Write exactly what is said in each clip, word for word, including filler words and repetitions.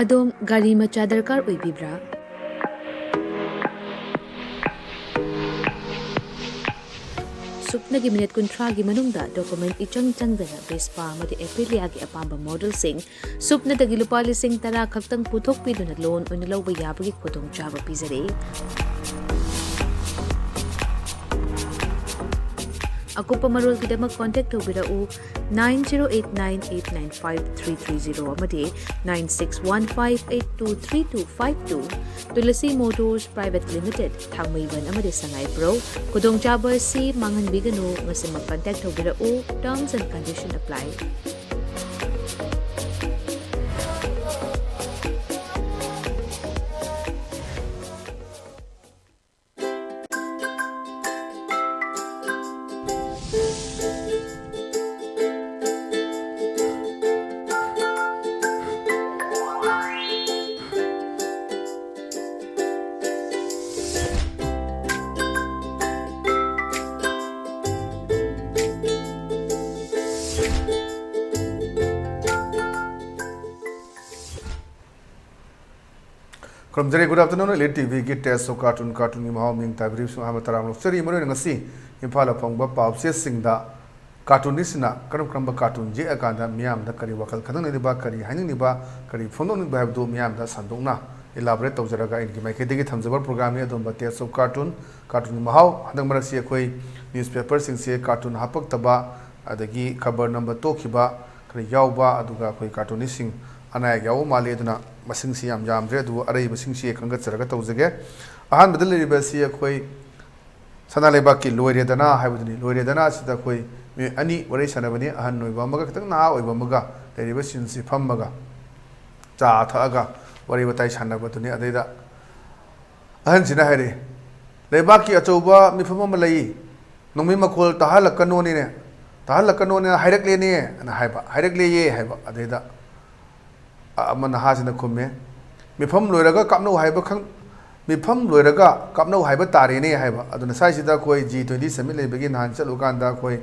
ꯑꯗꯣꯝ ꯒꯥꯔꯤ ꯃꯆꯥ ꯗꯔꯀꯥꯔ ꯑꯣꯏꯕꯤꯕ꯭ꯔꯥ? ꯁꯨꯞꯅꯒꯤ ꯃꯤꯅꯤꯠ ꯀꯨꯟꯊ꯭ꯔꯥꯒꯤ ꯃꯅꯨꯡꯗ ꯗꯣꯀꯨꯃꯦꯟ ꯏꯆꯪ ꯆꯪꯗꯅ ꯚꯦꯁꯄꯥ ꯑꯃꯗꯤ ꯑꯦꯄ꯭ꯔꯤꯂꯤꯌꯥꯒꯤ ꯑꯄꯥꯝꯕ ꯃꯣꯗꯦꯜꯁꯤꯡ ꯁꯨꯞꯅꯗꯒꯤ ꯂꯨꯄꯥ ꯂꯤꯁꯤꯡ ꯇꯔꯥ ꯈꯛꯇꯪ ꯄꯨꯊꯣꯛꯄꯤꯗꯨꯅ ꯂꯣꯟ ꯑꯣꯏꯅ ꯂꯧꯕ ꯌꯥꯕꯒꯤ ꯈꯨꯗꯣꯡꯆꯥꯕ ꯄꯤꯖꯔꯤ꯫ ꯑꯀꯨꯞꯄ ꯃꯔꯣꯜꯒꯤꯗꯃꯛ ꯀꯣꯟꯇꯦꯛ ꯇꯧꯕꯤꯔꯛꯎ, nine zero eight nine eight nine five three three zero ꯑꯃꯗꯤ nine six one five eight two three two five two꯫ Tulsi motors private limited, Thangmeiband ꯑꯃꯗꯤ ꯁꯉꯥꯏꯄ꯭ꯔꯧ꯫ ꯈꯨꯗꯣꯡꯆꯥꯕ ꯑꯁꯤ ꯃꯥꯡꯍꯟꯕꯤꯒꯅꯨ꯫ ꯉꯁꯤꯃꯛ ꯀꯟꯇꯦꯛ ꯇꯧꯕꯤꯔꯛꯎ꯫ Terms and condition apply꯫ ꯈꯨꯔꯨꯝꯖꯔꯤ꯫ Good afternoon, Elite ꯇꯤꯚꯤꯒꯤ Taste of Cartoon, ꯀꯥꯔꯇꯨꯟꯒꯤ ꯃꯍꯥꯎ ꯃꯤꯡ ꯇꯥꯕꯤꯔꯤꯕꯁꯤꯡ ꯑꯍꯥꯟꯕ ꯇꯔꯥꯝꯅ ꯑꯣꯛꯆꯔꯤ꯫ ꯃꯔꯨꯑꯣꯏꯅ ꯉꯁꯤ ꯏꯝꯐꯥꯜꯗ ꯐꯣꯡꯕ ꯄꯥꯎꯆꯦꯁꯤꯡꯗ ꯀꯥꯔꯇꯨꯅꯤꯁꯁꯤꯡꯅ ꯀꯔꯝ ꯀꯔꯝꯕ ꯀꯥꯔꯇꯨꯟ ꯌꯦꯛꯑꯀꯥꯟꯗ ꯃꯤꯌꯥꯝꯗ ꯀꯔꯤ ꯋꯥꯈꯜ ꯈꯟꯍꯟꯅꯤꯡꯂꯤꯕ, ꯀꯔꯤ ꯍꯥꯏꯅꯤꯡꯂꯤꯕ, ꯀꯔꯤ ꯐꯣꯡꯗꯣꯛꯅꯤꯡꯕ ꯍꯥꯏꯕꯗꯨ ꯃꯤꯌꯥꯝꯗ ꯁꯟꯗꯣꯛꯅ elaborate ꯇꯧꯖꯔꯒ ꯑꯩꯒꯤ ꯃꯥꯏꯀꯩꯗꯒꯤ ꯊꯝꯖꯕ programꯅꯤ꯫ ꯑꯗꯨꯝꯕ Taste of Cartoon, ꯀꯥꯔꯇꯨꯟꯒꯤ ꯃꯍꯥꯎ꯫ ꯍꯟꯗꯛ ꯃꯔꯛꯁꯤ ꯑꯩꯈꯣꯏ newspaperꯁꯤꯡꯁꯦ ꯀꯥꯔꯇꯨꯟ ꯍꯥꯞꯄꯛꯇꯕ, ꯑꯗꯒꯤ ꯈꯕꯔ ꯅꯝꯕ ꯇꯣꯛꯈꯤꯕ ꯈꯔ ꯌꯥꯎꯕ, ꯑꯗꯨꯒ ꯑꯩꯈꯣꯏ ꯀꯥꯔꯇꯨꯅꯤꯁꯁꯤꯡ ꯑꯅꯥ ꯑꯌꯦꯛ ꯌꯥꯎꯕ ꯃꯥꯜꯂꯤ꯫ ꯑꯗꯨꯅ ꯃꯁꯤꯡꯁꯤ ꯌꯥꯝ ꯌꯥꯝꯗ꯭ꯔꯦ, ꯑꯗꯨꯕꯨ ꯑꯔꯩꯕꯁꯤꯡꯁꯤ ꯈꯟꯒꯠꯆꯔꯒ ꯇꯧꯖꯒꯦ꯫ ꯑꯍꯥꯟꯕꯗ ꯂꯩꯔꯤꯕꯁꯤ ꯑꯩꯈꯣꯏ ꯁꯅꯥ ꯂꯩꯕꯥꯛꯀꯤ ꯂꯣꯏꯔꯦꯗꯅ ꯍꯥꯏꯕꯗꯨꯅꯤ꯫ ꯂꯣꯏꯔꯦꯗꯅ ꯑꯁꯤꯗ ꯑꯩꯈꯣꯏ ꯃꯤꯑꯣꯏ ꯑꯅꯤ ꯋꯥꯔꯤ ꯁꯥꯟꯅꯕꯅꯤ, ꯑꯍꯟ ꯑꯣꯏꯕ ꯑꯃꯒ ꯈꯤꯇꯪ ꯅꯍꯥ ꯑꯣꯏꯕ ꯑꯃꯒ꯫ ꯂꯩꯔꯤꯕꯁꯤꯡꯁꯤ ꯐꯝꯃꯒ ꯆꯥ ꯊꯛꯑꯒ ꯋꯥꯔꯤ ꯋꯥꯇꯥꯏ ꯁꯥꯟꯅꯕꯗꯨꯅꯤ꯫ ꯑꯗꯩꯗ ꯑꯍꯟꯁꯤꯅ ꯍꯥꯏꯔꯛꯏ, "ꯂꯩꯕꯥꯛꯀꯤ ꯑꯆꯧꯕ ꯃꯤꯐꯝ ꯑꯃ ꯂꯩ, ꯅꯣꯡꯃꯩ ꯃꯈꯣꯜ ꯇꯥꯍꯜꯂꯛꯀꯅꯣꯅꯤꯅꯦ, ꯇꯥꯍꯜꯂꯛꯀꯅꯣꯅꯦ ꯍꯥꯏꯔꯛꯂꯦꯅꯦ" ꯑꯅ ꯍꯥꯏꯕ, "ꯍꯥꯏꯔꯛꯂꯦꯌꯦ" ꯍꯥꯏꯕ꯫ ꯑꯗꯩꯗ ꯑꯃ ꯅꯍꯥꯁꯤꯅ ꯈꯨꯝꯃꯦ, "ꯃꯤꯐꯝ ꯂꯣꯏꯔꯒ ꯀꯥꯞꯅꯧ ꯍꯥꯏꯕ ꯈꯪ-, ꯃꯤꯐꯝ ꯂꯣꯏꯔꯒ ꯀꯥꯞꯅꯧ ꯍꯥꯏꯕ ꯇꯥꯔꯦꯅꯦ" ꯍꯥꯏꯕ꯫ ꯑꯗꯨꯅ ꯁ꯭ꯋꯥꯏꯁꯤꯗ ꯑꯩꯈꯣꯏ G twenty summit ꯂꯩꯕꯒꯤ ꯅꯍꯥꯟ ꯆꯠꯂꯨꯀꯥꯟꯗ ꯑꯩꯈꯣꯏ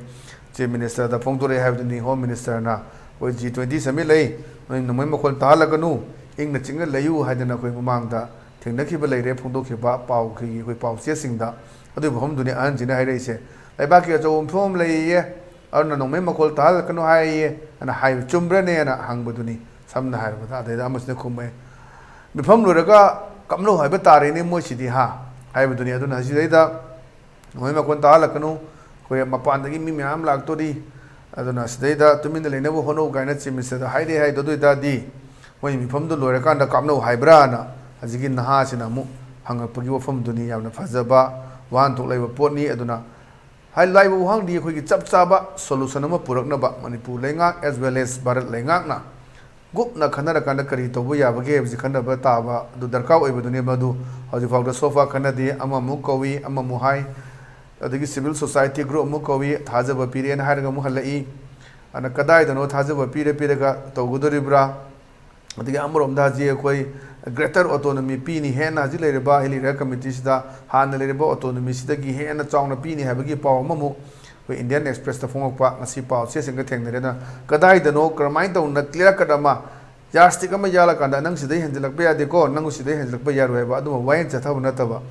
Chief Ministerꯗ ꯐꯣꯡꯗꯣꯔꯛꯑꯦ ꯍꯥꯏꯕꯗꯨꯅꯤ, Home Ministerꯅ, "ꯑꯩꯈꯣꯏ G twenty summit ꯂꯩ, ꯅꯣꯏ ꯅꯣꯡꯃꯩ ꯃꯈꯣꯜ ꯇꯥꯍꯜꯂꯛꯀꯅꯨ, ꯏꯪꯅ ꯆꯤꯛꯅ ꯂꯩꯌꯨ ꯍꯥꯏꯗꯅ ꯑꯩꯈꯣꯏ ꯃꯃꯥꯡꯗ ꯊꯦꯡꯅꯈꯤꯕ ꯂꯩꯔꯦ, ꯐꯣꯡꯗꯣꯛꯈꯤꯕ ꯄꯥꯎꯒꯤ ꯑꯩꯈꯣꯏ ꯄꯥꯎ ꯆꯦꯁꯤꯡꯗ꯫ ꯑꯗꯨꯒꯤ ꯃꯐꯝꯗꯨꯅꯤ ꯑꯍꯟꯁꯤꯅ ꯍꯥꯏꯔꯛꯏꯁꯦ, "ꯂꯩꯕꯥꯛꯀꯤ ꯑꯆꯧꯕ ꯃꯤꯐꯝ ꯑꯃ ꯂꯩꯌꯦ, ꯑꯗꯨꯅ ꯅꯣꯡꯃꯩ ꯃꯈꯣꯜ ꯇꯥꯍꯜꯂꯛꯀꯅꯨ ꯍꯥꯏꯌꯦ" ꯑꯅ ꯍꯥꯏꯕ ꯆꯨꯝꯕ꯭ꯔꯅꯦꯅ ꯍꯪꯕꯗꯨꯅꯤ꯫ ꯁꯝꯅ ꯍꯥꯏꯔꯕꯗ ꯑꯗꯩꯗ ꯑꯃꯁꯤꯅ ꯈꯨꯝꯃꯦ, "ꯃꯤꯐꯝ ꯂꯣꯏꯔꯒ ꯀꯞꯅꯧ ꯍꯥꯏꯕ ꯇꯥꯔꯦꯅꯦ ꯃꯣꯏꯁꯤꯗꯤ ꯍꯥ" ꯍꯥꯏꯕꯗꯨꯅꯤ꯫ ꯑꯗꯨꯅ ꯁꯤꯗꯩꯗ ꯅꯣꯡꯃꯩ ꯃꯈꯣꯟ ꯇꯥꯍꯜꯂꯛꯀꯅꯨ, ꯑꯩꯈꯣꯏ ꯃꯄꯥꯟꯗꯒꯤ ꯃꯤ ꯃꯌꯥꯝ ꯂꯥꯛꯇꯣꯔꯤ, ꯑꯗꯨꯅ ꯁꯤꯗꯩꯗ ꯇꯨꯃꯤꯟꯅ ꯂꯩꯅꯕ ꯍꯣꯠꯅꯧ ꯀꯥꯏꯅ ꯆꯤꯐ ꯃꯤꯅꯤꯁꯇꯔꯗ ꯍꯥꯏꯔꯦ ꯍꯥꯏꯗꯣ꯫ ꯑꯗꯨ ꯑꯣꯏꯇꯥꯔꯗꯤ ꯃꯣꯏ ꯃꯤꯐꯝꯗꯨ ꯂꯣꯏꯔꯀꯥꯟꯗ ꯀꯥꯞꯅꯧ ꯍꯥꯏꯕ꯭ꯔꯥꯅ ꯍꯧꯖꯤꯛꯀꯤ ꯅꯍꯥꯁꯤꯅ ꯑꯃꯨꯛ ꯍꯪꯉꯛꯄꯒꯤ ꯋꯥꯐꯝꯗꯨꯅꯤ꯫ ꯌꯥꯝꯅ ꯐꯖꯕ ꯋꯥꯍꯟꯊꯣꯛ ꯂꯩꯕ ꯄꯣꯠꯅꯤ꯫ ꯑꯗꯨꯅ ꯍꯥꯏ-, ꯂꯥꯛꯏꯕ ꯋꯥꯍꯪꯗꯤ ꯑꯩꯈꯣꯏꯒꯤ ꯆꯞ ꯆꯥꯕ solution ꯑꯃ ꯄꯨꯔꯛꯅꯕ ꯃꯅꯤꯄꯨꯔ ꯂꯩꯉꯥꯛ as well as ꯚꯥꯔꯠ ꯂꯩꯉꯥꯛꯅ ꯒꯨꯞꯅ ꯈꯟꯅꯔꯀꯥꯟꯗ ꯀꯔꯤ ꯇꯧꯕ ꯌꯥꯕꯒꯦ ꯍꯥꯏꯕꯁꯤ ꯈꯟꯅꯕ ꯇꯥꯕ ꯑꯗꯨ ꯗꯔꯀꯥꯔ ꯑꯣꯏꯕꯗꯨꯅꯤ꯫ ꯃꯗꯨ ꯍꯧꯖꯤꯛꯐꯥꯎꯗ ꯁꯣꯐꯥ ꯈꯟꯅꯗꯦ꯫ ꯑꯃꯃꯨꯛ ꯀꯧꯏ, ꯑꯃꯃꯨꯛ ꯍꯥꯏ, ꯑꯗꯒꯤ civil society group ꯑꯃꯨꯛ ꯀꯧꯏ, ꯊꯥꯖꯕ ꯄꯤꯔꯦꯅ ꯍꯥꯏꯔꯒ ꯑꯃꯨꯛ ꯍꯜꯂꯛꯏ꯫ ꯑꯗꯨꯅ ꯀꯗꯥꯏꯗꯅꯣ ꯊꯥꯖꯕ ꯄꯤꯔ ꯄꯤꯔꯒ ꯇꯧꯒꯗꯣꯔꯤꯕ꯭ꯔꯥ? ꯑꯗꯒꯤ ꯑꯃꯔꯣꯝꯗ ꯍꯧꯖꯤꯛ ꯑꯩꯈꯣꯏ greater autonomy ꯄꯤꯅꯤ, ꯍꯦꯟꯅ ꯍꯧꯖꯤꯛ ꯂꯩꯔꯤꯕ Hill Area Committeeꯁꯤꯗ ꯍꯥꯟꯅ ꯂꯩꯔꯤꯕ autonomyꯁꯤꯗꯒꯤ ꯍꯦꯟꯅ ꯆꯥꯎꯅ ꯄꯤꯅꯤ ꯍꯥꯏꯕꯒꯤ ꯄꯥꯎ ꯑꯃꯃꯨꯛ ꯑꯩꯈꯣꯏ Indian Expressꯇ ꯐꯣꯡꯉꯛꯄ ꯉꯁꯤ ꯄꯥꯎ ꯆꯦꯁꯤꯡꯒ ꯊꯦꯡꯅꯔꯦ꯫ ꯑꯗꯨꯅ ꯀꯗꯥꯏꯗꯅꯣ ꯀꯔꯝꯍꯥꯏꯅ ꯇꯧꯅ clear cut ꯑꯃ, yardstick ꯑꯃ ꯌꯥꯜꯂꯀꯥꯟꯗ ꯅꯪ ꯁꯤꯗꯩ ꯍꯦꯟꯖꯤꯜꯂꯛꯄ ꯌꯥꯗꯦꯀꯣ, ꯅꯪ ꯁꯤꯗꯩ ꯍꯦꯟꯖꯤꯜꯂꯛꯄ ꯌꯥꯔꯣꯏ ꯍꯥꯏꯕ ꯑꯗꯨꯝꯕ ꯋꯥꯌꯦꯜ ꯆꯠꯊꯕ ꯅꯠꯇꯕ,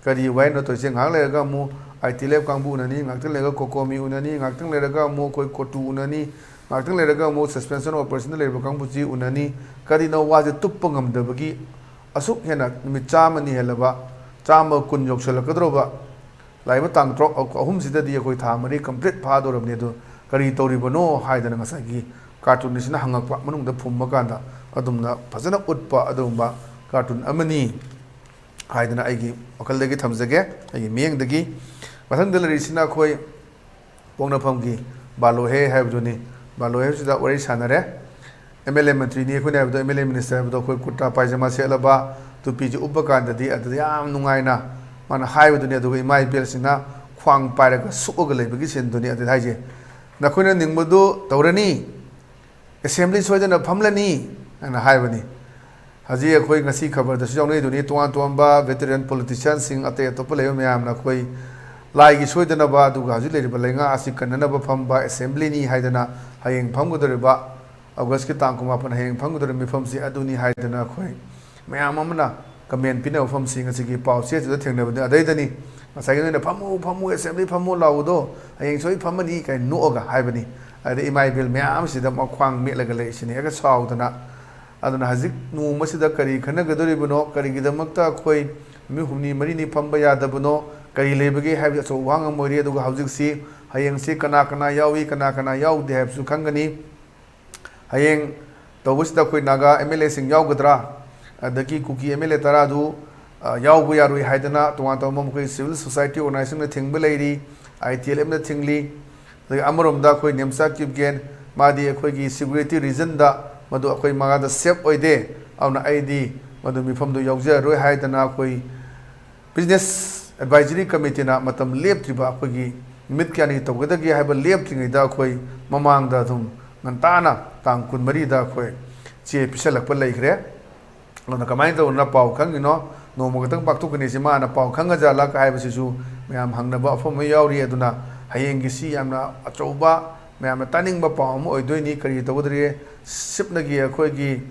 ꯀꯔꯤ ꯋꯥꯌꯦꯜꯅꯣ ꯇꯧꯔꯤꯁꯦ? ꯉꯥꯏꯍꯥꯛ ꯂꯩꯔꯒ ꯑꯃꯨꯛ ITLF ꯀꯥꯡꯕꯨ ꯎꯅꯅꯤ, ꯉꯥꯏꯍꯥꯛꯇꯪ ꯂꯩꯔꯒ COCOMI ꯎꯅꯅꯤ, ꯉꯥꯏꯍꯥꯛꯇꯪ ꯂꯩꯔꯒ ꯑꯃꯨꯛ ꯑꯩꯈꯣꯏ COTU ꯎꯅꯅꯤ, ꯉꯥꯏꯍꯥꯛꯇꯪ ꯂꯩꯔꯒ ꯑꯃꯨꯛ suspension of operationꯗ ꯂꯩꯔꯤꯕ ꯀꯥꯡꯕꯨꯁꯤ ꯎꯅꯅꯤ꯫ ꯀꯔꯤꯅꯣ ꯋꯥꯁꯦ ꯇꯨꯞꯄ ꯉꯝꯗꯕꯒꯤ? ꯑꯁꯨꯛ ꯍꯦꯟꯅ ꯅꯨꯃꯤꯠ ꯆꯥꯝꯃꯅꯤ ꯍꯦꯜꯂꯕ, ꯆꯥꯝꯃ ꯀꯨꯟ ꯌꯧꯁꯜꯂꯛꯀꯗꯧꯔꯕ ꯂꯥꯛꯏꯕ ꯇꯥꯡ ꯇꯔꯨꯛ, ꯑꯍꯨꯝꯁꯤꯗꯗꯤ ꯑꯩꯈꯣꯏ ꯊꯥ ꯃꯔꯤ complete ꯐꯥꯗꯧꯔꯕꯅꯤ꯫ ꯑꯗꯨ ꯀꯔꯤ ꯇꯧꯔꯤꯕꯅꯣ ꯍꯥꯏꯗꯅ ꯉꯁꯥꯏꯒꯤ cartoonꯁꯤꯅ ꯍꯪꯉꯛꯄ ꯃꯅꯨꯡꯗ ꯐꯨꯝꯕ ꯀꯥꯟꯗ ꯑꯗꯨꯝꯅ ꯐꯖꯅ ꯎꯠꯄ ꯑꯗꯨꯒꯨꯝꯕ cartoon ꯑꯃꯅꯤ ꯍꯥꯏꯗꯅ ꯑꯩꯒꯤ ꯋꯥꯈꯜꯗꯒꯤ ꯊꯝꯖꯒꯦ, ꯑꯩꯒꯤ ꯃꯤꯠꯌꯦꯡꯗꯒꯤ꯫ ꯃꯊꯪꯗ ꯂꯩꯔꯤꯁꯤꯅ ꯑꯩꯈꯣꯏ ꯄꯣꯛꯅꯐꯝꯒꯤ ꯕꯥꯂꯣꯍꯦ ꯍꯥꯏꯕꯗꯨꯅꯤ꯫ ꯕꯥꯂꯣꯍꯦ ꯍꯥꯏꯕꯁꯤꯗ ꯋꯥꯔꯤ ꯁꯥꯟꯅꯔꯦ꯫ MLA ꯃꯟꯇ꯭ꯔꯤꯅꯤ ꯑꯩꯈꯣꯏꯅ ꯍꯥꯏꯕꯗꯣ, MLA minister ꯍꯥꯏꯕꯗꯣ ꯑꯩꯈꯣꯏ ꯀꯨꯔꯇꯥ ꯄꯥꯏꯖꯃꯥ ꯁꯦꯠꯂꯕ, ꯇꯨꯄꯤꯁꯦ ꯎꯞꯄ ꯀꯥꯟꯗꯗꯤ ꯑꯗꯨꯗ ꯌꯥꯝ ꯅꯨꯡꯉꯥꯏꯅ ꯃꯥꯅ ꯍꯥꯏꯕꯗꯨꯅꯤ꯫ ꯑꯗꯨꯒ ꯏꯃꯥ ꯏꯕꯦꯜꯁꯤꯡꯅ ꯈ꯭ꯋꯥꯡ ꯄꯥꯏꯔꯒ ꯁꯣꯛꯑꯒ ꯂꯩꯕꯒꯤ ꯁꯤꯟꯗꯨꯅꯤ꯫ ꯑꯗꯨꯗ ꯍꯥꯏꯁꯦ, "ꯅꯈꯣꯏꯅ ꯅꯤꯡꯕꯗꯨ ꯇꯧꯔꯅꯤ, assembly ꯁꯣꯏꯗꯅ ꯐꯝꯂꯅꯤ" ꯍꯥꯏꯅ ꯍꯥꯏꯕꯅꯤ꯫ ꯍꯧꯖꯤꯛ ꯑꯩꯈꯣꯏ ꯉꯁꯤ ꯈꯕꯔꯗꯁꯨ ꯌꯥꯎꯅꯩꯗꯨꯅꯤ, ꯇꯣꯉꯥꯟ ꯇꯣꯉꯥꯟꯕ veteran politicianꯁꯤꯡ, ꯑꯇꯩ ꯑꯇꯣꯞꯄ ꯂꯩꯕ ꯃꯌꯥꯝꯅ ꯑꯩꯈꯣꯏ ꯂꯥꯏꯒꯤ ꯁꯣꯏꯗꯅꯕ, ꯑꯗꯨꯒ ꯍꯧꯖꯤꯛ ꯂꯩꯔꯤꯕ ꯂꯩꯉꯥꯛ ꯑꯁꯤ ꯀꯟꯅꯅꯕ ꯐꯝꯕ assemblyꯅꯤ ꯍꯥꯏꯗꯅ ꯍꯌꯦꯡ ꯐꯝꯒꯗꯧꯔꯤꯕ ꯑꯣꯒꯁꯀꯤ ꯇꯥꯡ ꯀꯨꯟꯃꯥꯄꯟ, ꯍꯌꯦꯡ ꯐꯝꯒꯗꯧꯔꯤꯕ ꯃꯤꯐꯝꯁꯤ ꯑꯗꯨꯅꯤ ꯍꯥꯏꯗꯅ ꯑꯩꯈꯣꯏ ꯃꯌꯥꯝ ꯑꯃꯅ ꯀꯃꯦꯟ ꯄꯤꯅꯕ ꯃꯐꯝꯁꯤ ꯉꯁꯤꯒꯤ ꯄꯥꯎ ꯆꯦꯁꯤꯗ ꯊꯦꯡꯅꯕꯅꯤ꯫ ꯑꯗꯩꯗꯅꯤ ꯉꯁꯥꯏꯒꯤ ꯅꯣꯏꯅ "ꯐꯝꯃꯨ, ꯐꯝꯃꯨ, ꯑꯦꯁꯦꯝꯕ꯭ꯂꯤ ꯐꯝꯃꯨ" ꯂꯥꯎꯕꯗꯣ, "ꯍꯌꯦꯡ ꯁꯣꯏ ꯐꯝꯃꯅꯤ" ꯀꯥꯏꯅ ꯅꯣꯛꯑꯒ ꯍꯥꯏꯕꯅꯤ꯫ ꯑꯗꯩ ꯏꯃꯥ ꯏꯕꯦꯜ ꯃꯌꯥꯝ ꯑꯁꯤꯗ ꯃꯈ꯭ꯋꯥꯡ ꯃꯦꯠꯂꯒ ꯂꯩꯔꯤꯁꯤꯅꯤ ꯍꯦꯛꯇ ꯁꯥꯎꯗꯅ꯫ ꯑꯗꯨꯅ ꯍꯧꯖꯤꯛ ꯅꯣꯡꯃꯁꯤꯗ ꯀꯔꯤ ꯈꯟꯅꯒꯗꯧꯔꯤꯕꯅꯣ, ꯀꯔꯤꯒꯤꯗꯃꯛꯇ ꯑꯩꯈꯣꯏ ꯅꯨꯃꯤꯠ ꯍꯨꯝꯅꯤ ꯃꯔꯤꯅꯤ ꯐꯝꯕ ꯌꯥꯗꯕꯅꯣ, ꯀꯔꯤ ꯂꯩꯕꯒꯦ ꯍꯥꯏꯕꯁꯤ ꯑꯆꯧꯕ ꯋꯥꯍꯪ ꯑꯃ ꯑꯣꯏꯔꯤ꯫ ꯑꯗꯨꯒ ꯍꯧꯖꯤꯛꯁꯤ, ꯍꯌꯦꯡꯁꯤ ꯀꯅꯥ ꯀꯅꯥ ꯌꯥꯎꯏ, ꯀꯅꯥ ꯀꯅꯥ ꯌꯥꯎꯗꯦ ꯍꯥꯏꯕꯁꯨ ꯈꯪꯒꯅꯤ꯫ ꯍꯌꯦꯡ ꯇꯧꯕꯁꯤꯗ ꯑꯩꯈꯣꯏ ꯅꯥꯒꯥ ꯑꯦꯝ ꯑꯦꯜ ꯑꯦꯁꯤꯡ ꯌꯥꯎꯒꯗ꯭ꯔꯥ, ꯑꯗꯒꯤ ꯀꯨꯀꯤ ꯑꯦꯝ ꯑꯦꯜ ꯑꯦ ꯇꯔꯥꯗꯨ, ꯑ, ꯌꯥꯎꯕ ꯌꯥꯔꯣꯏ ꯍꯥꯏꯗꯅ ꯇꯣꯉꯥꯟ ꯇꯣꯉꯥꯟꯕ ꯃꯈꯣꯏ ꯁꯤꯚꯤꯜ ꯁꯣꯁꯥꯏꯇꯤ ꯑꯣꯔꯒꯅꯥꯏꯖꯦꯁꯟꯅ ꯊꯤꯡꯕ ꯂꯩꯔꯤ, ꯑꯥꯏ ꯇꯤ ꯑꯦꯜ ꯑꯦꯐꯅ ꯊꯤꯡꯂꯤ꯫ ꯑꯗꯒꯤ ꯑꯃꯔꯣꯝꯗ ꯑꯩꯈꯣꯏ ꯅꯦꯝꯆꯥ ꯀꯤꯞꯒꯦꯟ, ꯃꯥꯗꯤ ꯑꯩꯈꯣꯏꯒꯤ ꯁꯤꯀ꯭ꯌꯨꯔꯤꯇꯤ ꯔꯤꯖꯟꯗ ꯃꯗꯨ ꯑꯩꯈꯣꯏ ꯃꯉꯥꯗ ꯁꯦꯐ ꯑꯣꯏꯗꯦ, ꯑꯗꯨꯅ ꯑꯩꯗꯤ ꯃꯗꯨ ꯃꯤꯐꯝꯗꯨ ꯌꯥꯎꯖꯔꯔꯣꯏ ꯍꯥꯏꯗꯅ ꯑꯩꯈꯣꯏ ꯕꯤꯖꯤꯅꯦꯁ ꯑꯦꯗꯚꯥꯏꯖꯔꯤ ꯀꯃꯤꯇꯤꯅ ꯃꯇꯝ ꯂꯦꯞꯇ꯭ꯔꯤꯕ, ꯑꯩꯈꯣꯏꯒꯤ ꯅꯨꯃꯤꯠ ꯀꯌꯥꯅꯤ ꯇꯧꯒꯗꯒꯦ ꯍꯥꯏꯕ ꯂꯦꯞꯇ꯭ꯔꯤꯉꯩꯗ ꯑꯩꯈꯣꯏ ꯃꯃꯥꯡꯗ ꯑꯗꯨꯝ ꯉꯟꯇꯥꯅ ꯇꯥꯡ ꯀꯨꯟꯃꯔꯤꯗ ꯑꯩꯈꯣꯏ ꯆꯦ ꯄꯤꯁꯜꯂꯛꯄ ꯂꯩꯈ꯭ꯔꯦ꯫ ꯑꯗꯨꯅ ꯀꯃꯥꯏꯅ ꯇꯧꯗꯅ ꯄꯥꯎ ꯈꯪꯉꯤꯅꯣ? ꯅꯣꯡꯃ ꯈꯛꯇꯪ ꯄꯥꯡꯊꯣꯛꯀꯅꯤꯁꯤ ꯃꯥꯅ ꯄꯥꯎ ꯈꯪꯉꯖꯥꯠꯂ ꯍꯥꯏꯕꯁꯤꯁꯨ ꯃꯌꯥꯝ ꯍꯪꯅꯕ ꯋꯥꯐꯝ ꯑꯃ ꯌꯥꯎꯔꯤ꯫ ꯑꯗꯨꯅ ꯍꯌꯦꯡꯒꯤꯁꯤ ꯌꯥꯝꯅ ꯑꯆꯧꯕ, ꯃꯌꯥꯝꯅ ꯇꯥꯅꯤꯡꯕ ꯄꯥꯎ ꯑꯃ ꯑꯣꯏꯗꯣꯏꯅꯤ꯫ ꯀꯔꯤ ꯇꯧꯒꯗꯒꯦ? ꯁꯤꯞꯅꯒꯤ ꯑꯩꯈꯣꯏꯒꯤ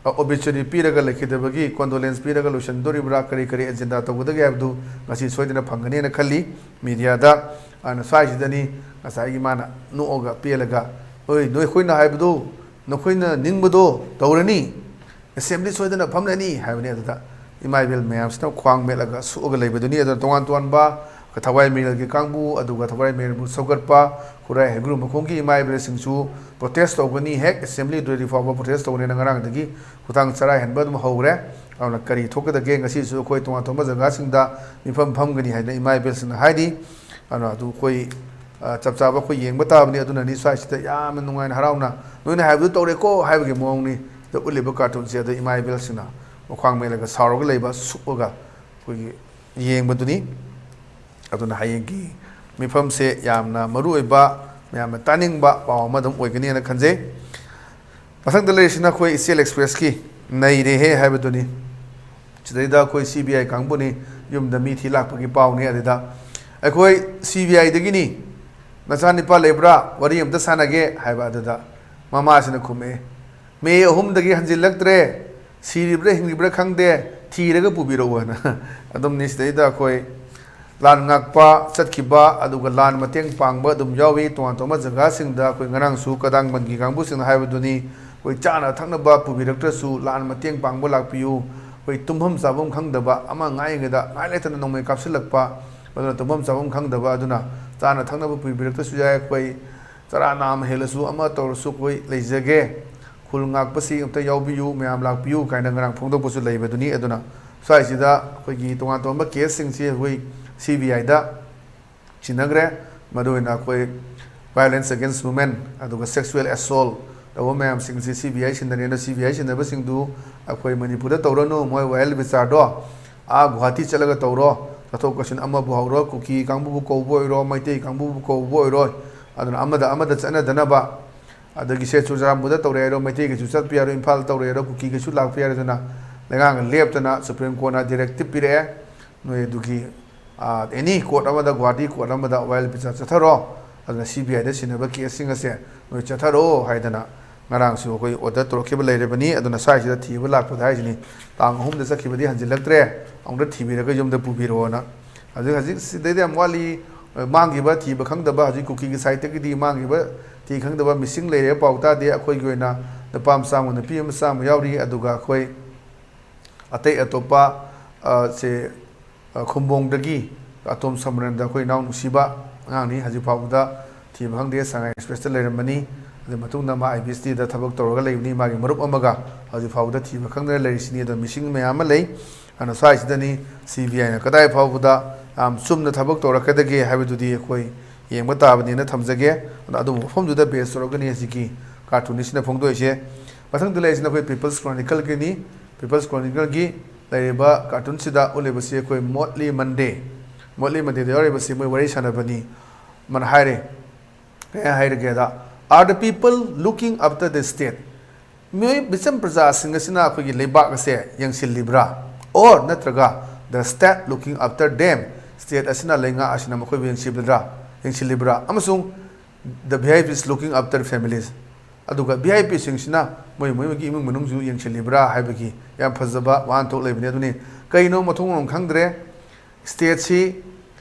ꯑꯣꯕꯤꯆꯨꯔꯤ ꯄꯤꯔꯒ ꯂꯩꯈꯤꯗꯕꯒꯤ ꯀꯣꯟꯗꯣꯂꯦꯟꯁ ꯄꯤꯔꯒ ꯂꯣꯏꯁꯤꯟꯗꯣꯔꯤꯕ꯭ꯔꯥ, ꯀꯔꯤ ꯀꯔꯤ ꯑꯦꯖꯦꯟꯗꯥ ꯇꯧꯒꯗꯒꯦ ꯍꯥꯏꯕꯗꯨ ꯉꯁꯤ ꯁꯣꯏꯗꯅ ꯐꯪꯒꯅꯦꯅ ꯈꯜꯂꯤ꯫ ꯃꯤꯗꯤꯌꯥꯗ ꯑꯗꯨꯅ ꯁ꯭ꯋꯥꯏꯁꯤꯗꯅꯤ ꯉꯁꯥꯏꯒꯤ ꯃꯥꯅ ꯅꯣꯛꯑꯒ ꯄꯦꯜꯂꯒ, "ꯍꯣꯏ, ꯅꯣꯏ, ꯑꯩꯈꯣꯏꯅ ꯍꯥꯏꯕꯗꯨ ꯅꯈꯣꯏꯅ ꯅꯤꯡꯕꯗꯣ ꯇꯧꯔꯅꯤ, ꯑꯦꯁꯦꯝꯕ꯭ꯂꯤ ꯁꯣꯏꯗꯅ ꯐꯝꯂꯅꯤ" ꯍꯥꯏꯕꯅꯤ꯫ ꯑꯗꯨꯗ ꯏꯃꯥ ꯏꯕꯦꯜ ꯃꯌꯥꯝꯁꯤꯅ ꯈ꯭ꯋꯥꯡ ꯃꯦꯠꯂꯒ ꯁꯣꯛꯑꯒ ꯂꯩꯕꯗꯨꯅꯤ꯫ ꯑꯗꯨꯅ ꯇꯣꯉꯥꯟ ꯇꯣꯉꯥꯟꯕ ꯊꯋꯥꯏ ꯃꯤꯔꯦꯜꯒꯤ ꯀꯥꯡꯕꯨ, ꯑꯗꯨꯒ ꯊꯋꯥꯏ ꯃꯤꯔꯦꯜꯕꯨ ꯁꯧꯒꯠꯄ ꯈꯨꯔꯥꯏ ꯍꯩꯒ꯭ꯔꯨ ꯃꯈꯣꯡꯒꯤ ꯏꯃꯥ ꯏꯕꯦꯜꯁꯤꯡꯁꯨ ꯄ꯭ꯔꯣꯇꯦꯁ ꯇꯧꯒꯅꯤ, ꯍꯦꯛ ꯑꯦꯁꯦꯝꯕ꯭ꯂꯤ ꯂꯣꯏꯗ꯭ꯔꯤ ꯐꯥꯎꯕ ꯄ꯭ꯔꯣꯇꯦꯁ ꯇꯧꯒꯅꯤꯅ ꯉꯔꯥꯡꯗꯒꯤ ꯈꯨꯊꯥꯡ ꯆꯔꯥꯏꯍꯟꯕ ꯑꯗꯨꯝ ꯍꯧꯈ꯭ꯔꯦ꯫ ꯑꯗꯨꯅ ꯀꯔꯤ ꯊꯣꯛꯀꯗꯒꯦ? ꯉꯁꯤꯁꯨ ꯑꯩꯈꯣꯏ ꯇꯣꯉꯥꯟ ꯇꯣꯉꯥꯟꯕ ꯖꯒꯥꯁꯤꯡꯗ ꯃꯤꯐꯝ ꯐꯝꯒꯅꯤ ꯍꯥꯏꯅ ꯏꯃꯥ ꯏꯕꯦꯜꯁꯤꯡꯅ ꯍꯥꯏꯔꯤ꯫ ꯑꯗꯨꯅ ꯑꯗꯨ ꯑꯩꯈꯣꯏ, ꯑ, ꯆꯞ ꯆꯥꯕ ꯑꯩꯈꯣꯏ ꯌꯦꯡꯕ ꯇꯥꯕꯅꯤ꯫ ꯑꯗꯨꯅꯅꯤ ꯁ꯭ꯋꯥꯏꯁꯤꯗ ꯌꯥꯝꯅ ꯅꯨꯡꯉꯥꯏꯅ ꯍꯔꯥꯎꯅ, "ꯅꯣꯏꯅ ꯍꯥꯏꯕꯗꯨ ꯇꯧꯔꯦꯀꯣ" ꯍꯥꯏꯕꯒꯤ ꯃꯑꯣꯡꯅꯤ꯫ ꯗ ꯎꯠꯂꯤꯕ ꯀꯥꯔꯇꯨꯟꯁꯦ ꯑꯗ ꯏꯃꯥ ꯏꯕꯦꯜꯁꯤꯡꯅ ꯃꯈ꯭ꯋꯥꯡ ꯃꯦꯜꯂꯒ ꯁꯥꯎꯔꯒ ꯂꯩꯕ, ꯁꯨꯛꯑꯒ ꯑꯩꯈꯣꯏꯒꯤ ꯌꯦꯡꯕꯗꯨꯅꯤ꯫ ꯑꯗꯨꯅ ꯍꯌꯦꯡꯒꯤ ꯃꯤꯐꯝꯁꯦ ꯌꯥꯝꯅ ꯃꯔꯨ ꯑꯣꯏꯕ, ꯃꯌꯥꯝꯅ ꯇꯥꯅꯤꯡꯕ ꯄꯥꯎ ꯑꯃ ꯑꯗꯨꯝ ꯑꯣꯏꯒꯅꯤꯅ ꯈꯟꯖꯩ꯫ ꯃꯊꯪꯗ ꯂꯩꯔꯤꯁꯤꯅ ꯑꯩꯈꯣꯏ ꯏꯆꯦꯜ ꯑꯦꯛꯁꯄ꯭ꯔꯦꯁꯀꯤ ꯅꯩꯔꯦꯍꯦ ꯍꯥꯏꯕꯗꯨꯅꯤ꯫ ꯁꯤꯗꯩꯗ ꯑꯩꯈꯣꯏ ꯁꯤ ꯕꯤ ꯑꯥꯏ ꯀꯥꯡꯕꯨꯅꯤ, ꯌꯨꯝꯗ ꯃꯤ ꯊꯤ ꯂꯥꯛꯄꯒꯤ ꯄꯥꯎꯅꯤ꯫ ꯑꯗꯨꯗ ꯑꯩꯈꯣꯏ ꯁꯤ ꯕꯤ ꯑꯥꯏꯗꯒꯤꯅꯤ, "ꯅꯆꯥꯅꯤꯄꯥ ꯂꯩꯕ꯭ꯔꯥ? ꯋꯥꯔꯤ ꯑꯝꯇ ꯁꯥꯟꯅꯒꯦ" ꯍꯥꯏꯕ꯫ ꯑꯗꯨꯗ ꯃꯃꯥꯁꯤꯅ ꯈꯨꯝꯃꯛꯑꯦ, "ꯃꯦ ꯑꯍꯨꯝꯗꯒꯤ ꯍꯟꯖꯤꯜꯂꯛꯇ꯭ꯔꯦ, ꯁꯤꯔꯤꯕ꯭ꯔꯥ ꯍꯤꯡꯂꯤꯕ꯭ꯔꯥ ꯈꯪꯗꯦ, ꯊꯤꯔꯒ ꯄꯨꯕꯤꯔꯛꯎ" ꯍꯥꯏꯅ꯫ ꯑꯗꯨꯝꯅꯤ ꯁꯤꯗꯩꯗ ꯑꯩꯈꯣꯏ ꯂꯥꯟ ꯉꯥꯛꯄ ꯆꯠꯈꯤꯕ, ꯑꯗꯨꯒ ꯂꯥꯟ ꯃꯇꯦꯡ ꯄꯥꯡꯕ ꯑꯗꯨꯝ ꯌꯥꯎꯏ꯫ ꯇꯣꯉꯥꯟ ꯇꯣꯉꯥꯟꯕ ꯖꯒꯥꯁꯤꯡꯗ ꯑꯩꯈꯣꯏ ꯉꯔꯥꯡꯁꯨ ꯀꯗꯥꯡꯕꯟꯒꯤ ꯀꯥꯡꯕꯨꯁꯤꯡꯅ ꯍꯥꯏꯕꯗꯨꯅꯤ, ꯑꯩꯈꯣꯏ ꯆꯥꯅ ꯊꯛꯅꯕ ꯄꯨꯕꯤꯔꯛꯇ꯭ꯔꯁꯨ ꯂꯥꯟ ꯃꯇꯦꯡ ꯄꯥꯡꯕ ꯂꯥꯛꯄꯤꯌꯨ, ꯑꯩꯈꯣꯏ ꯇꯨꯝꯐꯝ ꯆꯥꯐꯝ ꯈꯪꯗꯕ, ꯑꯃ ꯉꯥꯏꯔꯤꯉꯩꯗ ꯉꯥꯏ ꯂꯩꯇꯅ ꯅꯣꯡꯃꯩ ꯀꯥꯞꯁꯤꯜꯂꯛꯄ, ꯑꯗꯨꯅ ꯇꯨꯝꯐꯝ ꯆꯥꯐꯝ ꯈꯪꯗꯕ, ꯑꯗꯨꯅ ꯆꯥꯅ ꯊꯛꯅꯕ ꯄꯨꯕꯤꯔꯛꯇ꯭ꯔꯁꯨ ꯌꯥꯏ, ꯑꯩꯈꯣꯏ ꯆꯔꯥ ꯅꯥꯝ ꯍꯦꯜꯂꯁꯨ ꯑꯃ ꯇꯧꯔꯁꯨ ꯑꯩꯈꯣꯏ ꯂꯩꯖꯒꯦ, ꯈꯨꯜ ꯉꯥꯛꯄꯁꯤ ꯑꯝꯇ ꯌꯥꯎꯕꯤꯌꯨ, ꯃꯌꯥꯝ ꯂꯥꯛꯄꯤꯌꯨ ꯀꯥꯏꯅ ꯉꯔꯥꯡ ꯐꯣꯡꯗꯣꯛꯄꯁꯨ ꯂꯩꯕꯗꯨꯅꯤ꯫ ꯑꯗꯨꯅ ꯁ꯭ꯋꯥꯏꯁꯤꯗ ꯑꯩꯈꯣꯏꯒꯤ ꯇꯣꯉꯥꯟ ꯇꯣꯉꯥꯟꯕ ꯀꯦꯁꯁꯤꯡꯁꯤ ꯑꯩꯈꯣꯏ ꯁꯤ ꯕꯤ ꯑꯥꯏꯗ ꯁꯤꯟꯅꯈ꯭ꯔꯦ꯫ ꯃꯔꯨꯑꯣꯏꯅ ꯑꯩꯈꯣꯏ violence against women, ꯑꯗꯨꯒ sexual assault ꯇꯧꯕ ꯃꯌꯥꯝꯁꯤꯡꯁꯤ ꯁꯤ ꯕꯤ ꯑꯥꯏ ꯁꯤꯟꯅꯔꯦ꯫ ꯑꯗꯣ ꯁꯤ ꯕꯤ ꯑꯥꯏ ꯁꯤꯟꯅꯕꯁꯤꯡꯗꯨ ꯑꯩꯈꯣꯏ ꯃꯅꯤꯄꯨꯔꯗ ꯇꯧꯔꯅꯨ, ꯃꯣꯏ ꯋꯥꯌꯦꯜ ꯕꯤꯆꯥꯔꯗꯣ ꯑꯥ ꯒꯨꯍꯥꯇꯤ ꯆꯠꯂꯒ ꯇꯧꯔꯣ, ꯆꯠꯊꯣꯛ ꯆꯠꯁꯤꯟ ꯑꯃꯕꯨ ꯍꯧꯔꯣ, ꯀꯨꯀꯤ ꯀꯥꯡꯕꯨꯕꯨ ꯀꯧꯕ ꯑꯣꯏꯔꯣ, ꯃꯩꯇꯩ ꯀꯥꯡꯕꯨꯕꯨ ꯀꯧꯕ ꯑꯣꯏꯔꯣ, ꯑꯗꯨꯅ ꯑꯃꯗ ꯑꯃꯗ ꯆꯠꯅꯗꯅꯕ, ꯑꯗꯒꯤ ꯁꯦ ꯆꯨꯔꯆꯥꯟꯄꯨꯔꯗ ꯇꯧꯔꯦ ꯍꯥꯏꯔꯣ, ꯃꯩꯇꯩꯒꯤꯁꯨ ꯆꯠꯄ ꯌꯥꯔꯣꯏ, ꯏꯝꯐꯥꯜ ꯇꯧꯔꯦ ꯍꯥꯏꯔꯣ, ꯀꯨꯀꯤꯒꯤꯁꯨ ꯂꯥꯛꯄ ꯌꯥꯔꯣꯏ꯫ ꯑꯗꯨꯅ ꯂꯩꯉꯥꯛꯅ ꯂꯦꯞꯇꯅ Supreme Courtꯅ directive ꯄꯤꯔꯛꯑꯦ, ꯅꯣꯏ ꯑꯗꯨꯒꯤ ꯑꯦꯅꯤ ꯀꯣꯔꯠ ꯑꯃꯗ, ꯒꯨꯍꯥꯇꯤ ꯀꯣꯔꯠ ꯑꯃꯗ ꯋꯥꯌꯦꯜ ꯕꯤꯆꯥꯔ ꯆꯠꯊꯔꯣ, ꯑꯗꯨꯅ ꯁꯤ ꯕꯤ ꯑꯥꯏꯗ ꯁꯤꯟꯅꯕ ꯀꯦꯁꯁꯤꯡ ꯑꯁꯦ ꯅꯣꯏ ꯆꯠꯊꯔꯣ ꯍꯥꯏꯗꯅ ꯉꯔꯥꯡꯁꯨ ꯑꯩꯈꯣꯏ ꯑꯣꯔꯗꯔ ꯇꯧꯔꯛꯈꯤꯕ ꯂꯩꯔꯕꯅꯤ꯫ ꯑꯗꯨꯅ ꯁ꯭ꯋꯥꯏꯁꯤꯗ ꯊꯤꯕ ꯂꯥꯛꯄꯗ ꯍꯥꯏꯁꯤꯅꯤ, ꯇꯥꯡ ꯑꯍꯨꯝꯗ ꯆꯠꯈꯤꯕꯗꯤ ꯍꯟꯖꯤꯜꯂꯛꯇ꯭ꯔꯦ, ꯑꯃꯨꯛꯇ ꯊꯤꯕꯤꯔꯒ ꯌꯨꯝꯗ ꯄꯨꯕꯤꯔꯛꯑꯣꯅ꯫ ꯍꯧꯖꯤꯛ, ꯍꯧꯖꯤꯛ ꯁꯤꯗꯩꯗ ꯌꯥꯝ ꯋꯥꯠꯂꯤ꯫ ꯃꯥꯡꯈꯤꯕ ꯊꯤꯕ ꯈꯪꯗꯕ, ꯍꯧꯖꯤꯛ ꯀꯨꯀꯤꯒꯤ ꯁꯥꯏꯠꯇꯒꯤꯗꯤ ꯃꯥꯡꯈꯤꯕ ꯊꯤ ꯈꯪꯗꯕ, ꯃꯤꯁꯤꯡ ꯂꯩꯔꯦ, ꯄꯥꯎ ꯇꯥꯗꯦ꯫ ꯑꯩꯈꯣꯏꯒꯤ ꯑꯣꯏꯅ ꯅꯨꯄꯥ ꯃꯆꯥ ꯑꯃ, ꯅꯨꯄꯤ ꯃꯆꯥ ꯑꯃ ꯌꯥꯎꯔꯤ꯫ ꯑꯗꯨꯒ ꯑꯩꯈꯣꯏ ꯑꯇꯩ ꯑꯇꯣꯞꯄ, ꯑ, ꯁꯦ, ꯑ, ꯈꯨꯝꯕꯣꯡꯗꯒꯤ ꯑꯇꯣꯝ ꯁꯃꯔꯟꯗ ꯑꯩꯈꯣꯏ ꯏꯅꯥꯎ ꯅꯨꯡꯁꯤꯕ ꯑꯉꯥꯡꯅꯤ꯫ ꯍꯧꯖꯤꯛ ꯐꯥꯎꯕꯗ ꯊꯤꯕ ꯈꯪꯗꯦ, ꯁꯉꯥꯏ ꯑꯦꯛꯁꯄ꯭ꯔꯦꯁꯇ ꯂꯩꯔꯝꯕꯅꯤ꯫ ꯑꯗꯨ ꯃꯇꯨꯡꯗ ꯃꯥ ꯑꯥꯏ ꯕꯤ ꯑꯦꯁ ꯇꯤꯗ ꯊꯕꯛ ꯇꯧꯔꯒ ꯂꯩꯕꯅꯤ꯫ ꯃꯥꯒꯤ ꯃꯔꯨꯞ ꯑꯃꯒ ꯍꯧꯖꯤꯛ ꯐꯥꯎꯕꯗ ꯊꯤꯕ ꯈꯪꯗꯅ ꯂꯩꯔꯤꯁꯤꯅꯤ꯫ ꯑꯗꯣ ꯃꯤꯁꯤꯡ ꯃꯌꯥꯝ ꯑꯃ ꯂꯩ꯫ ꯑꯗꯨꯅ ꯁ꯭ꯋꯥꯏꯁꯤꯗꯅꯤ ꯁꯤ ꯕꯤ ꯑꯥꯏꯅ ꯀꯗꯥꯏ ꯐꯥꯎꯕꯗ ꯌꯥꯝ ꯆꯨꯝꯅ ꯊꯕꯛ ꯇꯧꯔꯛꯀꯗꯒꯦ ꯍꯥꯏꯕꯗꯨꯗꯤ ꯑꯩꯈꯣꯏ ꯌꯦꯡꯕ ꯇꯥꯕꯅꯤꯅ ꯊꯝꯖꯒꯦ꯫ ꯑꯗꯣ ꯑꯗꯨꯒꯨꯝꯕ ꯃꯐꯝꯗꯨꯗ ꯕꯦꯁ ꯇꯧꯔꯒꯅꯤ ꯍꯧꯖꯤꯛꯀꯤ ꯀꯥꯔꯇꯨꯟꯁꯤꯅ ꯐꯣꯡꯗꯣꯛꯏꯁꯦ꯫ ꯃꯊꯪꯗ ꯂꯩꯔꯤꯁꯤꯅ ꯑꯩꯈꯣꯏ ꯄꯤꯄꯜꯁ ꯀ꯭ꯔꯣꯅꯤꯀꯜꯒꯤꯅꯤ꯫ ꯄꯤꯄꯜꯁ ꯀ꯭ꯔꯣꯅꯤꯀꯜꯒꯤ ꯂꯩꯔꯤꯕ ꯀꯥꯔꯇꯨꯟꯁꯤꯗ ꯎꯠꯂꯤꯕꯁꯤ ꯑꯩꯈꯣꯏ ꯃꯣꯠꯂꯤ ꯃꯟꯗꯦ, ꯃꯣꯠꯂꯤ ꯃꯟꯗꯦꯗ ꯌꯥꯎꯔꯤꯕꯁꯤ ꯃꯣꯏ ꯋꯥꯔꯤ ꯁꯥꯟꯅꯕꯅꯤ꯫ ꯃꯥꯅ ꯍꯥꯏꯔꯦ, ꯀꯩ ꯍꯥꯏꯔꯒꯦꯗ, "Are the people looking after the state?" ꯃꯤꯑꯣꯏ ꯃꯤꯆꯝ ꯄ꯭ꯔꯖꯥꯁꯤꯡ ꯑꯁꯤꯅ ꯑꯩꯈꯣꯏꯒꯤ ꯂꯩꯕꯥꯛ ꯑꯁꯦ ꯌꯦꯡꯁꯤꯜꯂꯤꯕ꯭ꯔꯥ? Or ꯅꯠꯇ꯭ꯔꯒ "The state looking after them?" State ꯑꯁꯤꯅ, ꯂꯩꯉꯥꯛ ꯑꯁꯤꯅ ꯃꯈꯣꯏꯕꯨ ꯌꯦꯡꯁꯤꯜꯂꯤꯕ꯭ꯔꯥ, ꯌꯦꯡꯁꯤꯜꯂꯤꯕ꯭ꯔꯥ? ꯑꯃꯁꯨꯡ "The V I Ps looking after families?" ꯑꯗꯨꯒ ꯚꯤ ꯑꯥꯏ ꯄꯤꯁꯤꯡꯁꯤꯅ ꯃꯣꯏ ꯃꯣꯏꯒꯤ ꯏꯃꯨꯡ ꯃꯅꯨꯡꯁꯨ ꯌꯦꯡꯁꯤꯜꯂꯤꯕ꯭ꯔꯥ ꯍꯥꯏꯕꯒꯤ ꯌꯥꯝ ꯐꯖꯕ ꯋꯥꯍꯟꯊꯣꯛ ꯂꯩꯕꯅꯤ꯫ ꯑꯗꯨꯅꯤ ꯀꯩꯅꯣ ꯃꯊꯣꯡ ꯃꯔꯝ ꯈꯪꯗ꯭ꯔꯦ꯫ ꯁ꯭ꯇꯦꯠꯁꯤ,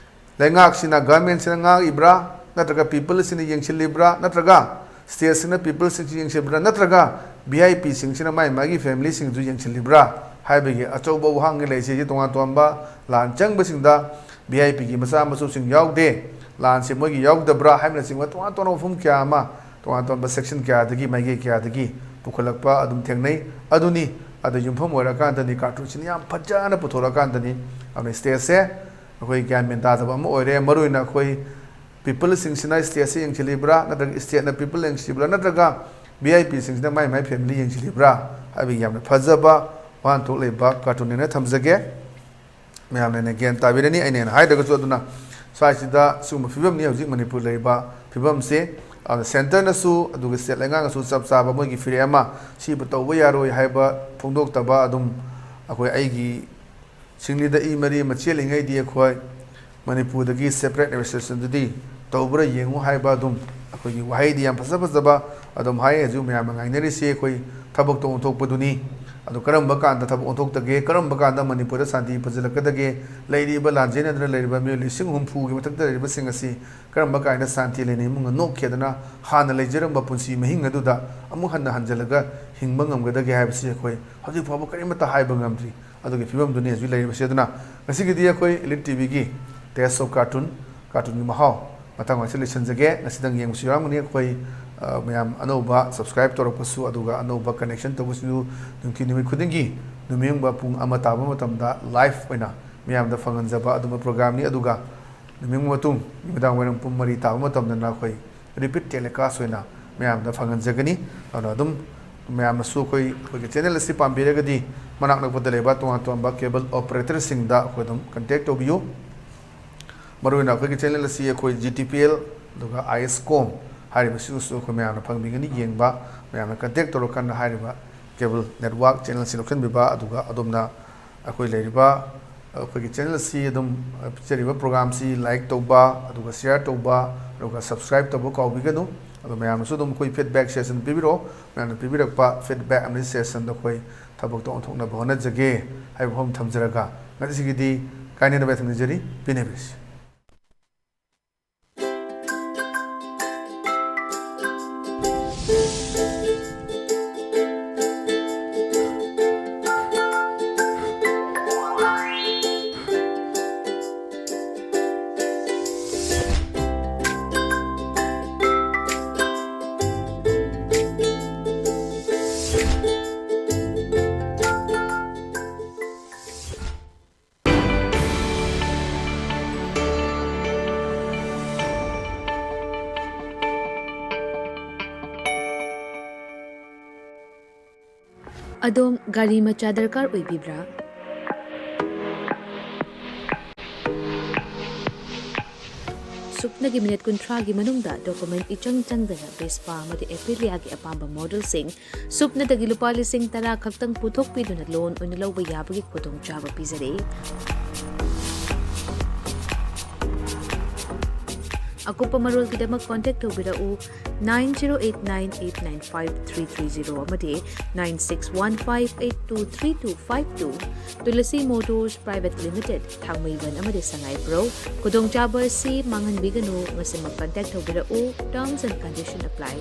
ꯂꯩꯉꯥꯛꯁꯤꯅ, ꯒꯚꯔꯟꯃꯦꯟꯁꯤꯅ ꯉꯥꯛꯏꯕ꯭ꯔꯥ, ꯅꯠꯇ꯭ꯔꯒ ꯄꯤꯄꯜꯁꯤꯅ ꯌꯦꯡꯁꯤꯜꯂꯤꯕ꯭ꯔꯥ, ꯅꯠꯇ꯭ꯔꯒ ꯁ꯭ꯇꯦꯠꯁꯤꯡꯅ ꯄꯤꯄꯜꯁꯤꯡꯁꯤ ꯌꯦꯡꯁꯤꯜꯂꯤꯕ꯭ꯔꯥ, ꯅꯠꯇ꯭ꯔꯒ ꯚꯤ ꯑꯥꯏ ꯄꯤꯁꯤꯡꯁꯤꯅ ꯃꯥꯏ ꯃꯥꯒꯤ ꯐꯦꯃꯤꯂꯤꯁꯤꯡꯁꯨ ꯌꯦꯡꯁꯤꯜꯂꯤꯕ꯭ꯔꯥ ꯍꯥꯏꯕꯒꯤ ꯑꯆꯧꯕ ꯋꯥꯍꯪ ꯂꯩꯁꯤ꯫ ꯇꯣꯉꯥꯟ ꯇꯣꯉꯥꯟꯕ ꯂꯥꯟ ꯆꯪꯕꯁꯤꯡꯗ ꯚꯤ ꯑꯥꯏ ꯄꯤꯒꯤ ꯃꯆꯥ ꯃꯁꯨꯁꯤꯡ ꯌꯥꯎꯗꯦ, ꯂꯥꯟꯁꯦ ꯃꯣꯏꯒꯤ ꯌꯥꯎꯗꯕ꯭ꯔꯥ ꯍꯥꯏꯕꯅꯆꯤꯡꯕ ꯇꯣꯉꯥꯟ ꯇꯣꯉꯥꯟꯕ ꯋꯥꯐꯝ ꯀꯌꯥ ꯑꯃ ꯇꯣꯉꯥꯟ ꯇꯣꯉꯥꯟꯕ ꯁꯦꯛꯁꯟ ꯀꯌꯥꯗꯒꯤ, ꯃꯥꯏꯀꯩ ꯀꯌꯥꯗꯒꯤ ꯄꯨꯈꯠꯂꯛꯄ ꯑꯗꯨꯝ ꯊꯦꯡꯅꯩ꯫ ꯑꯗꯨꯅꯤ, ꯑꯗꯨ ꯌꯨꯝꯐꯝ ꯑꯣꯏꯔꯀꯥꯟꯗꯅꯤ, ꯀꯥꯔꯇꯨꯟꯁꯤꯅ ꯌꯥꯝ ꯐꯖꯅ ꯄꯨꯊꯣꯔꯛꯑꯀꯥꯟꯗꯅꯤ꯫ ꯑꯗꯨꯅ ꯁ꯭ꯇꯦꯠꯁꯦ ꯑꯩꯈꯣꯏ ꯒ꯭ꯌꯥꯟ ꯃꯦꯟ ꯇꯥꯗꯕ ꯑꯃ ꯑꯣꯏꯔꯦ꯫ ꯃꯔꯨꯑꯣꯏꯅ ꯑꯩꯈꯣꯏ ꯄꯤꯄꯜꯁꯤꯡꯁꯤꯅ ꯁ꯭ꯇꯦꯠꯁꯦ ꯌꯦꯡꯁꯤꯜꯂꯤꯕ꯭ꯔꯥ, ꯅꯠꯇ꯭ꯔꯒ ꯁ꯭ꯇꯦꯠꯅ ꯄꯤꯄꯜ ꯌꯦꯡꯁꯤꯜꯂꯤꯕ꯭ꯔꯥ, ꯅꯠꯇ꯭ꯔꯒ ꯚꯤ ꯑꯥꯏ ꯄꯤꯁꯤꯡꯁꯤꯅ ꯃꯥꯏ ꯃꯥꯏ ꯐꯦꯃꯤꯂꯤ ꯌꯦꯡꯁꯤꯜꯂꯤꯕ꯭ꯔꯥ ꯍꯥꯏꯕꯒꯤ ꯌꯥꯝꯅ ꯐꯖꯕ ꯋꯥꯍꯟꯊꯣꯛ ꯂꯩꯕ ꯀꯥꯔꯇꯨꯟꯅꯦꯅ ꯊꯝꯖꯒꯦ꯫ ꯃꯌꯥꯝꯅ ꯍꯦꯟꯅ ꯒ꯭ꯌꯥꯟ ꯇꯥꯕꯤꯔꯅꯤ, ꯑꯩꯅ ꯍꯦꯟꯅ ꯍꯥꯏꯗ꯭ꯔꯒꯁꯨ꯫ ꯑꯗꯨꯅ ꯁ꯭ꯋꯥꯏꯁꯤꯗ ꯁꯤꯒꯨꯝꯕ ꯐꯤꯕꯝꯅꯤ ꯍꯧꯖꯤꯛ ꯃꯅꯤꯄꯨꯔ ꯂꯩꯔꯤꯕ ꯐꯤꯕꯝꯁꯦ꯫ ꯑꯗꯨꯅ ꯁꯦꯟꯇꯔꯅꯁꯨ ꯑꯗꯨꯒ ꯁ꯭ꯇꯦꯠ ꯂꯩꯉꯥꯛꯅꯁꯨ ꯆꯞ ꯆꯥꯕ ꯃꯣꯏꯒꯤ ꯐꯤꯔꯦꯞ ꯑꯃ, ꯁꯤꯕꯨ ꯇꯧꯕ ꯌꯥꯔꯣꯏ ꯍꯥꯏꯕ ꯐꯣꯡꯗꯣꯛꯇꯕ, ꯑꯗꯨꯝ ꯑꯩꯈꯣꯏ ꯑꯩꯒꯤ ꯁꯤꯡꯂꯤꯗ ꯏ ꯃꯔꯤ ꯑꯃ ꯆꯦꯜꯂꯤꯉꯩꯗꯤ ꯑꯩꯈꯣꯏ ꯃꯅꯤꯄꯨꯔꯗꯒꯤ separate administrationꯗꯨꯗꯤ ꯇꯧꯕ꯭ꯔꯥ ꯌꯦꯡꯉꯨ ꯍꯥꯏꯕ ꯑꯗꯨꯝ ꯑꯩꯈꯣꯏꯒꯤ ꯋꯥꯍꯩꯗꯤ ꯌꯥꯝ ꯐꯖ ꯐꯖꯕ ꯑꯗꯨꯝ ꯍꯥꯏ꯫ ꯍꯧꯖꯤꯛ ꯃꯌꯥꯝꯅ ꯉꯥꯏꯅꯔꯤꯁꯤ ꯑꯩꯈꯣꯏ ꯊꯕꯛꯇꯣ ꯑꯣꯟꯊꯣꯛꯄꯗꯨꯅꯤ꯫ ꯑꯗꯨ ꯀꯔꯝꯕ ꯀꯥꯟꯗ ꯊꯕꯛ ꯑꯣꯟꯊꯣꯛꯇꯒꯦ, ꯀꯔꯝꯕ ꯀꯥꯟꯗ ꯃꯅꯤꯄꯨꯔꯗ ꯁꯥꯟꯇꯤ ꯐꯖꯜꯂꯛꯀꯗꯒꯦ, ꯂꯩꯔꯤꯕ ꯂꯥꯟꯖꯦꯟꯅꯗꯨꯅ ꯂꯩꯔꯤꯕ ꯃꯤꯑꯣꯏ ꯂꯤꯁꯤꯡ ꯍꯨꯝꯐꯨꯒꯤ ꯃꯊꯛꯇ ꯂꯩꯔꯤꯕꯁꯤꯡ ꯑꯁꯤ ꯀꯔꯝꯕ ꯀꯥꯟꯗ ꯁꯥꯟꯇꯤ ꯂꯩꯅ ꯏꯃꯨꯡꯅ ꯅꯣꯛꯈꯤꯗꯅ ꯍꯥꯟꯅ ꯂꯩꯖꯔꯝꯕ ꯄꯨꯟꯁꯤ ꯃꯍꯤꯡ ꯑꯗꯨꯗ ꯑꯃꯨꯛ ꯍꯟꯅ ꯍꯟꯖꯤꯜꯂꯒ ꯍꯤꯡꯕ ꯉꯝꯒꯗꯒꯦ ꯍꯥꯏꯕꯁꯤ ꯑꯩꯈꯣꯏ ꯍꯧꯖꯤꯛ ꯐꯥꯎꯕ ꯀꯔꯤꯃꯠꯇ ꯍꯥꯏꯕ ꯉꯝꯗ꯭ꯔꯤ꯫ ꯑꯗꯨꯒꯤ ꯐꯤꯕꯝꯗꯨꯅꯤ ꯍꯧꯖꯤꯛ ꯂꯩꯔꯤꯕꯁꯤ꯫ ꯑꯗꯨꯅ ꯉꯁꯤꯒꯤꯗꯤ ꯑꯩꯈꯣꯏ Elite TVꯒꯤ Taste of Cartoon, ꯀꯥꯔꯇꯨꯟꯒꯤ ꯃꯍꯥꯎ, ꯃꯇꯥꯡ ꯑꯁꯤ ꯂꯣꯏꯁꯤꯟꯖꯒꯦ꯫ ꯉꯁꯤꯗꯪ ꯌꯦꯡꯕꯁꯨ ꯌꯥꯎꯔꯝꯒꯅꯤ꯫ ꯑꯩꯈꯣꯏ, ꯑ, ꯃꯌꯥꯝ ꯑꯅꯧꯕ subscribe ꯇꯧꯔꯛꯄꯁꯨ, ꯑꯗꯨꯒ ꯑꯅꯧꯕ connection ꯇꯧꯕꯁꯤꯡꯗꯨ ꯅꯨꯡꯊꯤꯜ ꯅꯨꯃꯤꯠ ꯈꯨꯗꯤꯡꯒꯤ ꯅꯨꯃꯤꯠ ꯌꯨꯡꯕ ꯄꯨꯡ ꯑꯃ ꯇꯥꯕ ꯃꯇꯝꯗ live ꯑꯣꯏꯅ ꯃꯌꯥꯝꯗ ꯐꯪꯍꯟꯖꯕ ꯑꯗꯨꯝꯕ programꯅꯤ꯫ ꯑꯗꯨꯒ ꯅꯨꯃꯤꯠ ꯃꯇꯨꯡ ꯅꯨꯃꯤꯗꯥꯡ ꯋꯥꯏꯔꯝ ꯄꯨꯡ ꯃꯔꯤ ꯇꯥꯕ ꯃꯇꯝꯗꯅ ꯑꯩꯈꯣꯏ repeat telecast ꯑꯣꯏꯅ ꯃꯌꯥꯝꯗ ꯐꯪꯍꯟꯖꯒꯅꯤ꯫ ꯑꯗꯨꯅ ꯑꯗꯨꯝ ꯃꯌꯥꯝꯅꯁꯨ ꯑꯩꯈꯣꯏ, ꯑꯩꯈꯣꯏꯒꯤ channel ꯑꯁꯤ ꯄꯥꯝꯕꯤꯔꯒꯗꯤ ꯃꯅꯥꯛ ꯅꯛꯄꯗ ꯂꯩꯕ ꯇꯣꯉꯥꯟ ꯇꯣꯉꯥꯟꯕ cable operatorꯁꯤꯡꯗ ꯑꯩꯈꯣꯏ ꯑꯗꯨꯝ contact ꯇꯧꯕꯤꯌꯨ꯫ ꯃꯔꯨꯑꯣꯏꯅ ꯑꯩꯈꯣꯏꯒꯤ channel ꯑꯁꯤ ꯑꯩꯈꯣꯏ GTPL ꯑꯗꯨꯒ ISCOM ꯍꯥꯏꯔꯤꯕꯁꯤꯡꯁꯨ ꯑꯩꯈꯣꯏ ꯃꯌꯥꯝꯅ ꯐꯪꯕꯤꯒꯅꯤ ꯌꯦꯡꯕ꯫ ꯃꯌꯥꯝꯅ contact ꯇꯧꯔꯀꯥꯟꯗ ꯍꯥꯏꯔꯤꯕ cable network channelꯁꯤ ꯂꯧꯁꯤꯟꯕꯤꯕ, ꯑꯗꯨꯒ ꯑꯗꯣꯝꯅ ꯑꯩꯈꯣꯏ ꯂꯩꯔꯤꯕ, ꯑꯩꯈꯣꯏꯒꯤ channel ꯑꯁꯤ ꯑꯗꯨꯝ, ꯑ, ꯄꯤꯖꯔꯤꯕ programꯁꯤ like ꯇꯧꯕ, ꯑꯗꯨꯒ share ꯇꯧꯕ, ꯑꯗꯨꯒ subscribe ꯇꯧꯕ ꯀꯥꯎꯕꯤꯒꯅꯨ꯫ ꯑꯗꯣ ꯃꯌꯥꯝꯅꯁꯨ ꯑꯗꯨꯝ ꯑꯩꯈꯣꯏ feedback suggestion ꯄꯤꯕꯤꯔꯛꯑꯣ꯫ ꯃꯌꯥꯝꯅ ꯄꯤꯕꯤꯔꯛꯄ feedback ꯑꯃꯗꯤ suggestionꯗꯣ ꯑꯩꯈꯣꯏ ꯊꯕꯛꯇ ꯑꯣꯟꯊꯣꯛꯅꯕ ꯍꯣꯠꯅꯖꯒꯦ ꯍꯥꯏꯕ ꯋꯥꯐꯝ ꯊꯝꯖꯔꯒ, ꯉꯁꯤꯒꯤꯗꯤ ꯀꯥꯏꯅꯅꯕ ꯊꯝꯖꯔꯤ꯫ ꯄꯦꯟꯅꯕꯤꯔꯁꯤ꯫ ꯑꯗꯣꯝ ꯒꯥꯔꯤ ꯃꯆꯥ ꯗꯔꯀꯥꯔ ꯑꯣꯏꯕꯤꯕ꯭ꯔꯥ? ꯁꯨꯞꯅꯒꯤ ꯃꯤꯅꯤꯠ ꯀꯨꯟꯊ꯭ꯔꯥꯒꯤ ꯃꯅꯨꯡꯗ document ꯏꯆꯪ ꯆꯪꯗꯅ Vespa ꯑꯃꯗꯤ Aprilliaꯒꯤ ꯑꯄꯥꯝꯕ modelꯁꯤꯡ ꯁꯨꯞꯅꯗꯒꯤ ꯂꯨꯄꯥ ꯂꯤꯁꯤꯡ ꯇꯔꯥ ꯈꯛꯇꯪ ꯄꯨꯊꯣꯛꯄꯤꯗꯨꯅ loan ꯑꯣꯏꯅ ꯂꯧꯕ ꯌꯥꯕꯒꯤ ꯈꯨꯗꯣꯡꯆꯥꯕ ꯄꯤꯖꯔꯤ꯫ ꯑꯀꯨꯞꯄ ꯃꯔꯣꯜꯒꯤꯗꯃꯛ contact ꯇꯧꯕꯤꯔꯛꯎ nine zero eight nine eight nine five three three zero ꯑꯃꯗꯤ nine six one five eight two three two five two꯫ Tulsi Motors Private Limited, ꯊꯥꯡꯃꯩꯕꯟ ꯑꯃꯗꯤ ꯁꯉꯥꯏꯄ꯭ꯔꯧ꯫ ꯈꯨꯗꯣꯡꯆꯥꯕ ꯑꯁꯤ ꯃꯥꯡꯍꯟꯕꯤꯒꯅꯨ, ꯉꯁꯤꯃꯛ contact ꯇꯧꯕꯤꯔꯛꯎ꯫ Terms and condition apply꯫